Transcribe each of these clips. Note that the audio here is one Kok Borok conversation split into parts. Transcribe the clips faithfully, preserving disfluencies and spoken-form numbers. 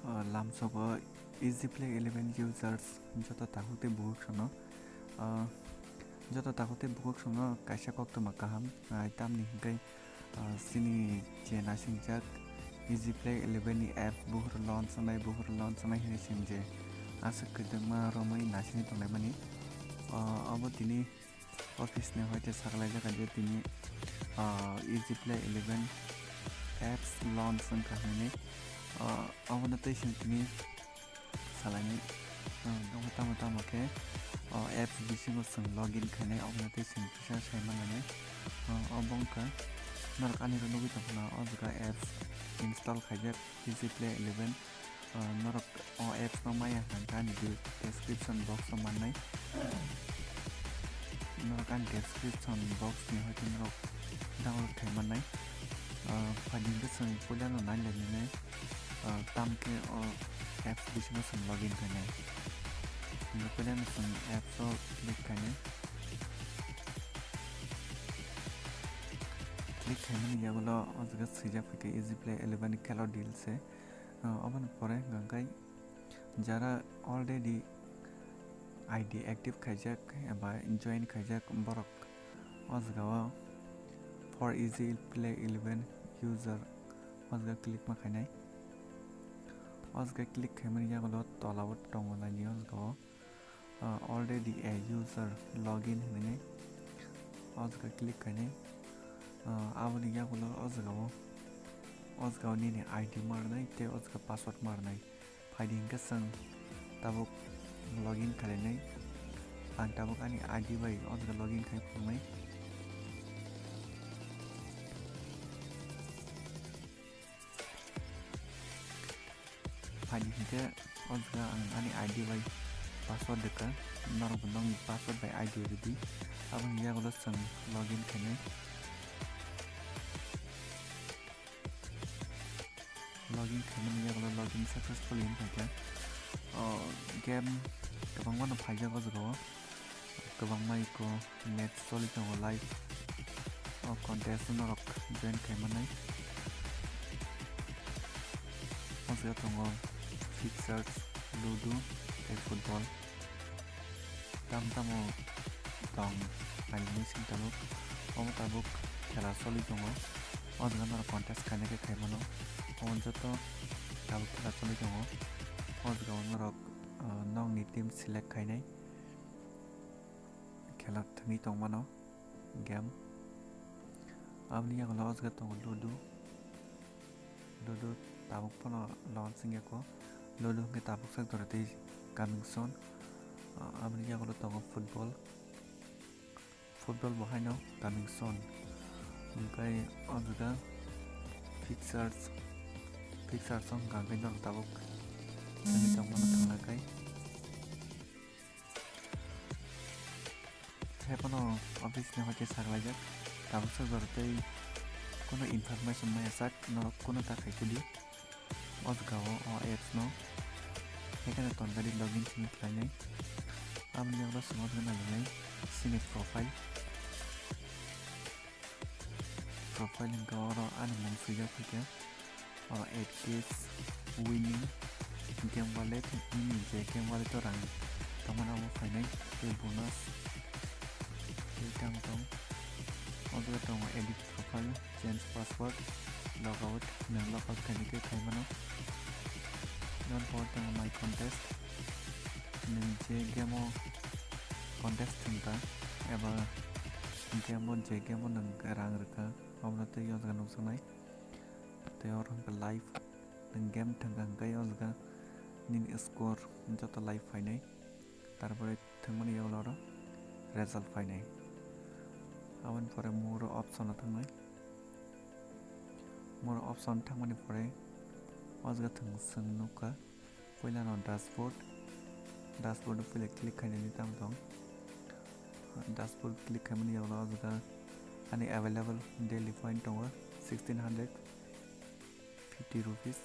Ah, lamsogo Easy Play eleven users joto takhuk tei bukhuk sono, ah, joto takhuk tei bukhuk sono kaisa koktwma kaham, ah, tamni hwnkhe, ah, chini je naisingchak Easy Play eleven ni app buhur launch wngnai, buhur launch wngnai hinwi chwng je aswk kwdwkma romwi naisingwi tonglaimani. Ah, obo tini office ni hoite sakalaijak je tini, ah, Easy Play eleven apps launch wngkha hinwi, ah, obono tei chwng tini salainai, ah, nogo tamo tamo khe, ah, apps bisingo chwng login khainai, obono tei chwng kisa sai manlainai. Ah, obo wngkha norok ani ro nugwi tongkha na o jaga apps install khaijak Easy Play eleven. Ah, norok o apps no maya hwnkha ani de-, description box o mannai. Norok ani description box ni hoite norok download khai mannai. Ah, phaidi hwnkhe chwng puila no nai lai nai, ah, tamkhe o apps bisingo chwng login khainai. Hwnkhe puila no chwng apps o click khainai. Click khaimani yagulo o jaga swijak phaikha Easy Play eleven ni khelo deal se. Ah, oboni pore hwnkha khe jara already I D active khaijak eba join khaijak borok o jaga o for Easy Play eleven user o jaga click ma khainai. O jaga click khaimani yagulo tola o tongo naidi o jaga o, ah, already a user login hinwi o jaga click khainai. Ah, aboni yagulo o jaga o, o jaga o nini I D ma rwnai tei o jaga password ma rwnai. Phaidi hwnkhe chwng tabuk login khainai. Ang tabuk ani I D bai o jaga login khai phunuknai. Phaidi hwnkhe o jaga ang ani I D bai password rwkha, norokbo nokni password bai I D rwdi. Aboni yagulo chwng login khainai. Login khaimani yagulo login successfully wng phaikha. O game kwbangmano phaijak o jaga o. Kwbangma eko match choli tongo live. O contest norok join khai mannai. O jaga tongo fixers, ludo tei football. Tamo tamo tong kainwi sing tabuk. Omo tabuk khela choli tongo. O jaga norok contest khainai khe khai mano. Omo joto tabuk khela choli tongo. O jaga o norok, ah, nokni team select khainai. Khela thwngwi tongmano game. Aboni yagulo o jaga tongo ludo. Ludo tabuk phano launch wngya kho. Ludo hwnkhe tabuk sak jora tei coming soon. Ah, aboni yagulo tongo football. Football bo haino coming soon. Hwnkhe o jaga fixtures, fixtures wngkha hwnkhe norok tabuk thangwi tongmano thangna khai. Haiphano office ni hoite sakalaijak, tabuksa jora tei kunu information maya sak norok kunu ta khai kudi. O jaga o, o apps no haikhe no tonkari login simi khlainai. Aboni yagulo swngo nainai sini profile. Profile hwnkhe oro ani mung swijak phaikha. O eight K winning game wallet, nini je game wallet o rang tongmani abo phainai tei bonus tei tamo tong. O jaga tongo edit profile, change password, logout, nwng logout khainai khe khai mano. Noni pore tongo my contest, nwng je game o contest thwngkha eba game o je game o nwng rang rwkha obono tei o jaga nukjaknai. Tei oro hwnkhe live, nwng game thwngkha hwnkhe o jaga nini score joto live phainai, tarpore thwngmani yagulo oro result phainai. Aboni pore more option o thangnai, more option thangmani pore o jaga thwng chwng nukha. Puila no dashboard, dashboard o puila click khainani tamo tong. Dashboard click khaimani yagulo o jaga ani available daily point tongo sixteen hundred fifty rupees,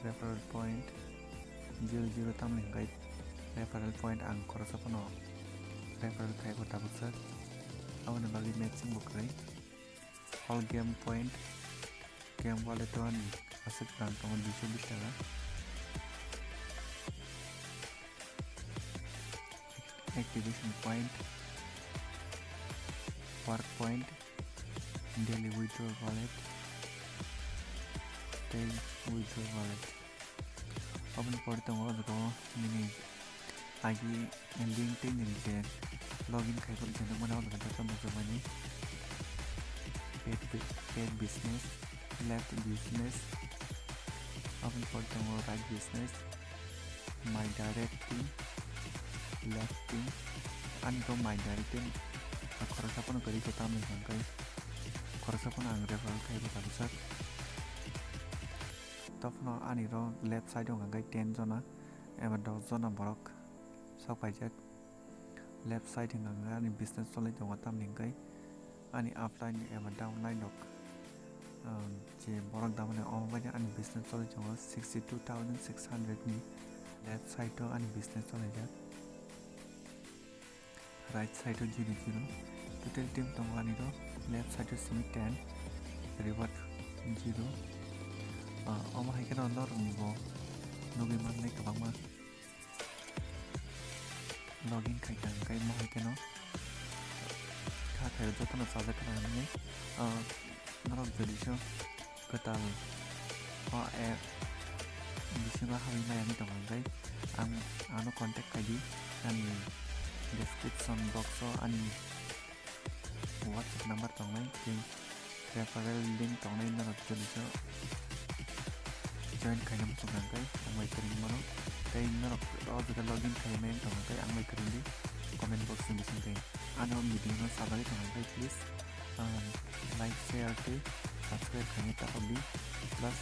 referral point zero zero tamni hwnkhe referral point ang khoroksa phano referral khai kho tabuksa, aboni bagwi matching bo kwrwi. All game point, game wallet o ani aswk rang tongo duiso bish taka. activation point, work point, daily withdrawal wallet, daily withdrawal wallet. Aboni pore tongo o jaga o nini I D link tei nini je login khai phuru je nukmani o jaga o joto nukjakmani paid bu-, paid business, left business, aboni pore tongo right business, my direct team, left team, ani to my direct team khoroksa phano kwrwi khe tamni hwnkhe khoroksa phano ang referral khai bo tabijak. Topno ani ro left side o hwnkhe ten jona eba dos jona borok sok paijak. Left side hwnkhe ani business cholai tongo, tamni hwnkhe ani upline eba downline rok, um, je borok damani omo bai ani business cholai tongo sixty two thousand six hundred ni left side o ani business cholaijak. Right side o zero zero. Total team tongo ani ro left side o simi ten, reward zero. Ah, omo hai kheno norok ni bo nugwi mannai kwbangma login khai kha hwnkhe mo hai kheno kha khai jotono chajak khna hwnwi, ah, norok jodi se kwtal o app bisingo habwi maya wngwi tongo hwnkhe ang ano contact khai di, ani description box o ani WhatsApp number tongnai tei referral link tongnai, norok jodi se join khaina muchung hwnkhe ang bai kwrwngwi mano tei norok o jaga login khai maya wngwi tongo hwnkhe ang bai kwrwngdi comment box ni bisingtwi. Ano video no sajagwi tongkha hwnkhe please, um, like, share tei subscribe khaina ta di, plus